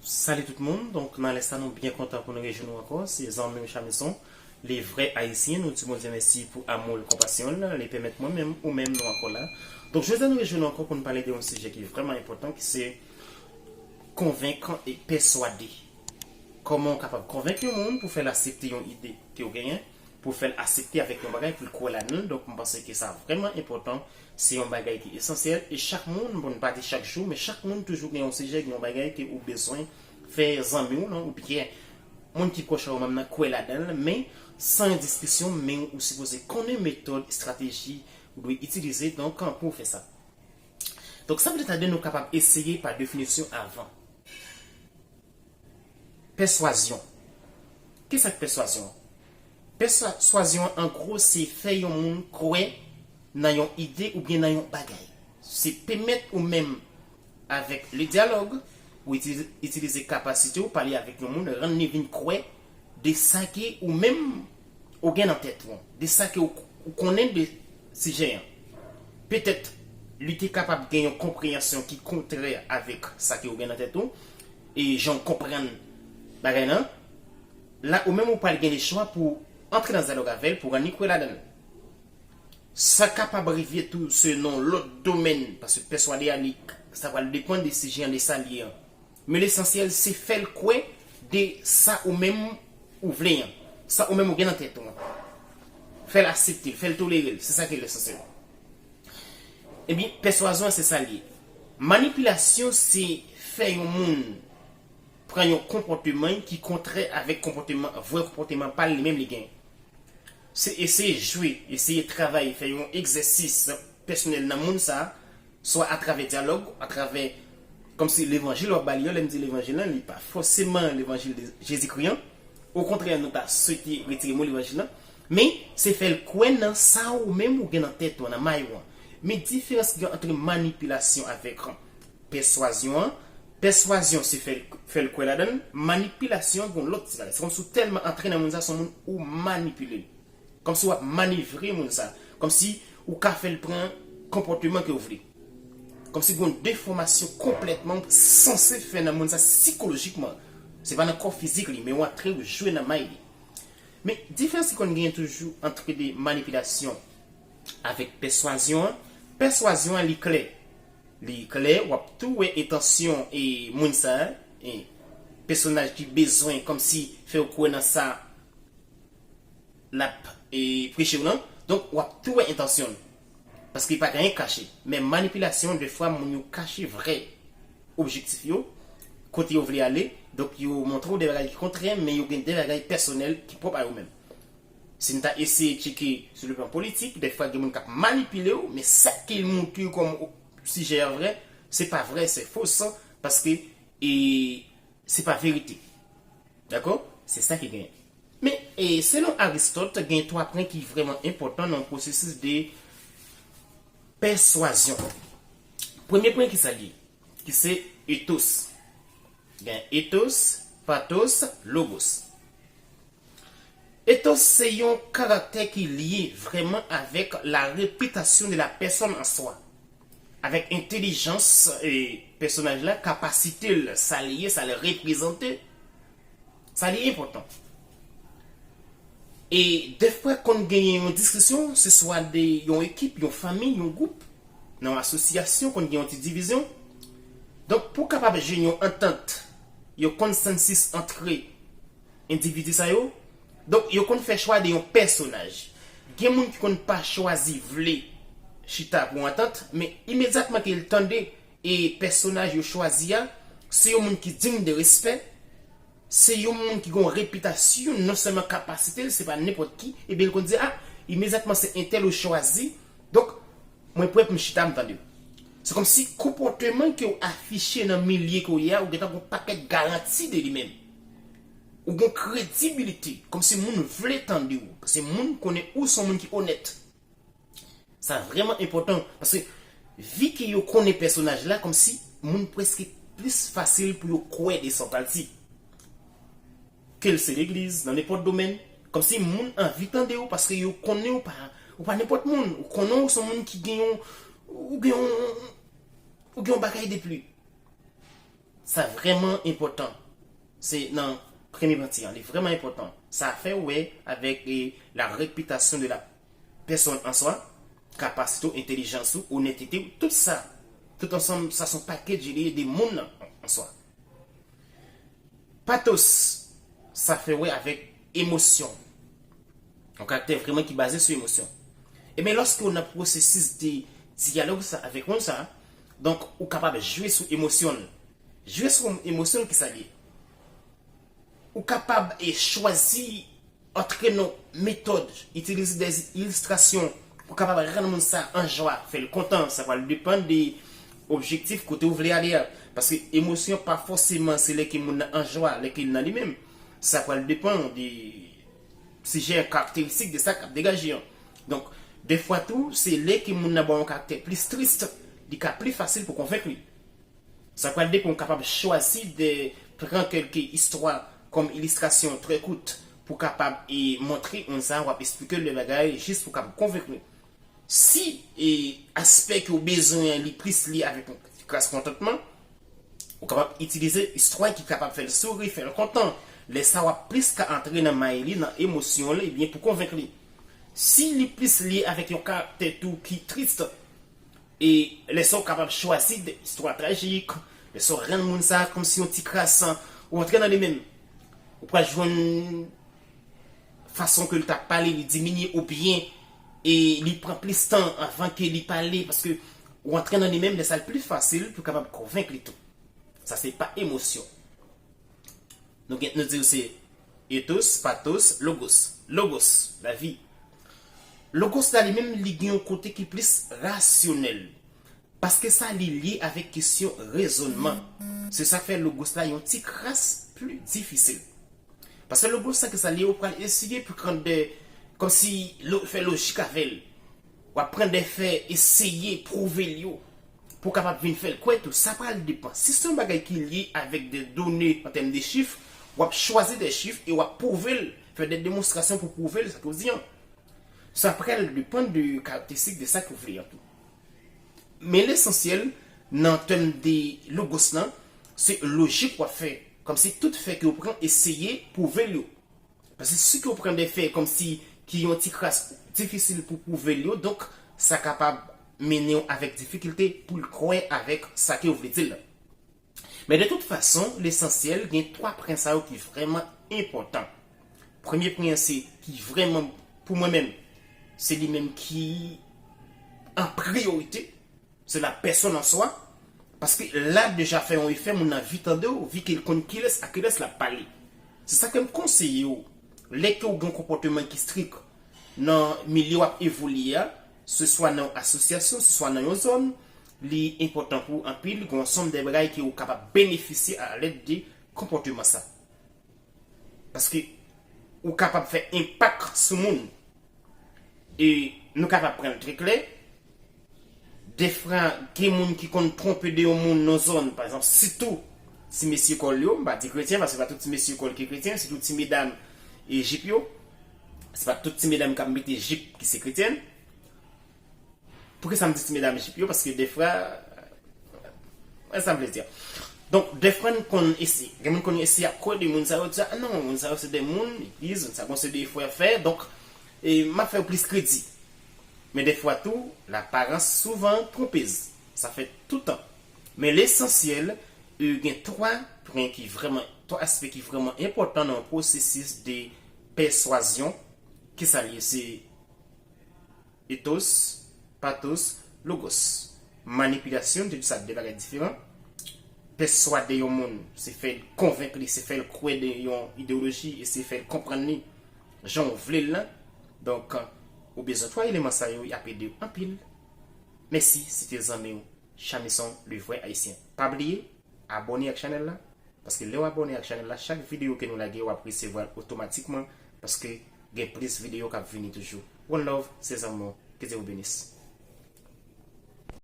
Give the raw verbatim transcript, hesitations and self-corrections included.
Salut tout moun, donk nan lè sa nou byen kontan pou nou rejwenn nou ankò, se zanmi w Chamison, le vrè ayisyen, nou di Bondye mèsi pou amou l, konpasyon l, li pèmèt mwen menm, ou menm nou ankò la. Donk jodi a nou rejwenn nou ankò pou nou pale de yon sijè ki vrèman enpòtan, ki se konvenk e pèswade. Kòman w kapab konvenk yon moun pou fè l aksepte yon ide ke w genyen, pou fè l aksepte avèk yon bagay, pou l kwè ladan l. Donk, mwen panse ke sa vrèman enpòtan. Se yon bagay ki esansyèl. E chak moun, bon, n pa di chak jou, men chak moun toujou gen yon sijè, gen yon bagay ke ou bezwen fè zanmi w lan, oubyen moun ki pwòch a ou menm nan kwè ladan l, men san yon diskisyon, men ou sipoze konnen metòd, estrateji ou dwe itilize, donk, pou w fè sa. Donk, sa poutèt la de nou kapab eseye pa definisyon avan. Pèswazyon. Kisa k pèswazyon? Pèswazyon, an gwo, se fè yon moun kwè nan yon ide oubyen nan yon bagay. Se pèmèt ou menm, avèk le dyalòg, ou itilize, itilize kapasite ou pale avèk yon moun, rann li vin kwè de sa ke ou menm ou gen nan tèt ou, de sa ke ou, ou konnen de sijè an. Petèt, li te kapab gen yon konpreyansyon ki kontrè avèk sa ke ou gen nan tèt ou, e jan w konprann bagay lan, la ou menm ou pral gen lechwa pou antre nan dyalòg avè l, pou rann li kwè ladan l. Sa kapab rive tou se nan lòt domèn, paske pèswade a, li, sa pral depann de sijè an, de sa l ye an. Men lesansyèl, se fè l kwè de sa ou menm ou vle an, sa ou menm ou gen nan tèt ou an. Fè l aksepte l, fè l tolere l, se sa ki lesansyèl. Ebyen, pèswazyon an, se sa l ye. Manipilasyon, se fè yon moun pran yon konpòteman ki kontrè avèk konpòteman, vrè konpòteman pa l li menm li gen. Se eseye jwe, eseye travay, fè yon egzèsis pèsonèl nan moun sa, swa atravè dyalòg, atravè, kòmsi levanjil w ap ba li an, lè m di levanjil lan, li pa fòseman levanjil de Jezikri an. Okontrè, nou ta swete retire mo levanjil lan. Men, se fè l kwè nan sa ou menm ou gen nan tèt ou an, nan may ou an. Men diferans ki gen ant manipilasyon avèk pèswazyon an, pèswazyon se fè l, fè l kwè ladan l, manipilasyon an gon lòt ti bagay. Se kòmsi w tèlman antre nan moun sa, se yon moun ou manipile l. Kòmsi w ap manevre moun sa. Kòmsi ou ka fè l pran konpòteman ke w vle. Kòmsi gon defòmasyon konplètman ou sanse fè nan moun sa sikolojikman. Se pa nan kò fizik li, men w antre ou jwe nan may li. Men diferans ki konn genyen toujou ant de manipilasyon avèk pèswazyon an, pèswazyon an li klè. Li klè, w ap tou wè entansyon e moun sa, e pèsonaj ki bezwen kòmsi fè w kwè nan sa l ap, e, preche w lan. Donk, w ap tou wè entansyon l. Paske pa gen anyen k kache. Men manipilasyon, defwa, moun yo kache vrè objektif yo, kote yo vle ale. Donk, yo montre w de bagay ki kontrè, men yo gen de bagay pèsonèl ki pwòp a yo menm. Si n ta eseye tcheke sou le plan politik, defwa gen moun k ap manipile w, men sa ke l montre w kòm sijè a vrè, se pa vrè, se fos, paske, e, se pa verite. Dakò? Se sa ki genyen. Men, e, selon Aristòt, gen twa pwen ki vrèman enpòtan nan pwosesis de pèswazyon. Premye pwen ki sa l ye? Ki se ethos. Gen ethos, pathos, logos. Ethos se yon karaktè ki lye vrèman avèk la repitasyon de la pèsòn an swa. Avèk entèlijans, e, pèsonaj la, kapasite l, sa l ye, sa l reprezante, sa li enpòtan. E defwa konn genyen yon diskisyon, se swa de yon ekip, yon fanmi, yon gwoup, nan yon asosyasyon, konn gen yon ti divizyon. Donk, pou kapab jwenn yon antant, yon konsansis antre endividi sa yo, donk, yo konn fè chwa de yon pèsonaj. Gen moun ki konn pa chwazi vle chita pou yon antant, men imedyatman ke l tande e pèsonaj yo chwazi a, se yon moun ki diy de respè, se yon moun ki gen yon repitasyon, non sèlman kapasite l, se pa nenpòt ki, ebyen, l konn di, a, imedyatman se entèl ou chwazi, donk, mwen prè pou m chita, m tande w. Se kòmsi konpòteman ke w afiche nan milye ke w ye a, ou gentan gen yon pakèt garanti de li menm. Ou gen kredibilite, kòmsi moun vle tande w, paske moun konnen ou se yon moun ki onèt. Sa vrèman enpòtan, paske vi ke yo konnen pèsonaj la, kòmsi moun prèske plis fasil pou yo kwè de sa w pral di. Ke l se legliz, nan nenpòt domèn, kòmsi moun anvi tande w, paske yo konnen w pa, ou pa nenpòt moun, ou konnen w se yon moun ki gen yon, ou gen yon, ou gen yon bagay de pli. Sa vrèman enpòtan. Se nan premye pati an, li vrèman enpòtan. Sa fè wè avèk eh, la réputation de la personne en soi, kapasite w, entèlijans ou, onètete w, tout sa, tout ansanm, sa se yon package li ye de moun nan an swa. Patos, sa fè wè avèk emosyon. Yon karaktè vrèman ki baze sou emosyon. Ebyen, lòske w nan pwosesis de dyalòg sa avèk moun sa, donk, ou kapab jwe sou emosyon l. Jwe sou emosyon l, ki sa l ye? Ou kapab e chwazi antre nan metòd, itilize de ilistrasyon pou kapab rann moun sa an jwa, fè l kontan. Sa pral depann de objektif kote ou vle ale a. Paske emosyon pa fòseman se lè ke moun nan an jwa, lè ke l nan li menm. Sa pral depann de sijè, karakteristik de sa k ap degaje an. Donk, defwa tou, se lè ke moun nan ba w yon karaktè plis tris, li ka pli fasil pou konvenk li. Sa pral depann, ou kapab chwazi de pran kèlke istwa kòm ilistrasyon trè kout pou kapab e montre moun sa w ap esplike l de bagay jis pou kapab konvenk li. Si e aspè ke w bezwen an li plis lye avèk yon kras kontantman, ou kapab itilize istwa ki kapab fè l souri, fè l kontan. Lè sa w ap plis ka antre nan may li, nan emosyon l, ebyen pou konvenk li. Si li plis lye avèk yon karaktè tou ki tris, e lè sa w kapab chwazi de istwa trajik, lè sa w rann moun sa kòmsi yon ti kras, ou antre nan li menm. Ou pral jwenn fason ke l t ap pale, li diminye oubyen e li pran plis tan anvan ke li pale, paske ou antre nan li menm, lè sa l pli fasil pou kapab konvenk li tou. Sa se pa emosyon. Nou gen, nou di w se ethos, pathos, logos. Logos, lavi. Logos la li menm, li gen yon kote ki plis rasyonèl. Paske sa li lye avèk kesyon rezònman. Se sa k fè logos la yon ti kras pli difisil. Paske logos la, ki sa li ye, ou pral eseye pou pran de, kòmsi lo, fè lojik avè l. W ap pran de fè, eseye pwouve l yo, pou w kapab vin fè l kwè tou. Sa pral depann. Si se yon bagay ki lye avèk de done an tèm de chif, w ap chwazi de chif e w ap pwouve l, fè de demonstrasyon pou pwouve l sa ke w di an. Sa pral depann de karakteristik de sa ke w vle an tou. Men lesansyèl, nan tèm de logos lan, se lojik w ap fè. Kòmsi tout fè ke w pran, eseye pwouve l yo. Paske si ke w pran de fè kòmsi ki yon ti kras difisil pou pwouve l yo, donk, sa kapab mennen w avèk difikilte pou l kwè avèk sa ke w vle di l lan. Men de tout fason, lesansyèl, gen twa pwen sa yo ki vrèman enpòtan. Premye pwen an, se ki vrèman, pou mwen menm, se li menm ki an priyorite, se la pèsòn an swa. Paske la deja fè yon efè, moun nan vi tande w, vi ke l konn kilès a kilès l ap pale. Se sa ke m konseye w, lè ke w gen yon konpòteman ki strik nan milye w ap evolye a, se swa nan yon asosyasyon, se swa nan yon zòn, li enpòtan pou ou anpil, gen yon sòm de bagay ke ou kapab benefisye a lèd de konpòteman sa. Paske ou kapab fè enpak sou moun. E nou kapab pran l trè klè. Defwa, gen moun ki konn twonpe de yon moun nan zòn, pa egzanp, sitou ti mesye kòl yo, m pa di kretyen, paske pa tout ti mesye kòl ki kretyen, sitou ti medam e jip yo. Se pa tout ti medam k ap mete jip ki se kretyèn. Poukisa m di ti medam jip yo? Paske defwa, wè sa m vle di. Donk, defwa n konn eseye, gen moun konn eseye ap kwè de moun sa yo, di, "Ah non, moun sa yo se de moun legliz, moun sa yo se de efò y ap fè, donk, e, m ap fè yo plis kredi." Men defwa tou, laparans souvan twonpez. Sa fèt toutan. Men lesansyèl, e, gen twa pwen ki vrèman, twa aspè ki vrèman enpòtan nan yon pwosesis de pèswazyon. Kisa l ye? Se ethos, pathos, logos. Manipilasyon, m te di sa de bagay diferan. Pèswade yon moun, se fè l konvenk li, se fè l kwè de yon ideyoloji, e se fè l konprann li jan w vle l lan. Donk, ou bezwen twa eleman sa yo, y ap ede w anpil. Mèsi, se te zanmi w, Chamison, le vrai haïtien. Pa bliye, abòne ak chanèl la, paske lè w abòne ak chanèl la, chak videyo ke nou lage, w ap resevwa l otomatikman, paske gen plis videyo k ap vini toujou. One love, se zanmi w, ke Dye w benis.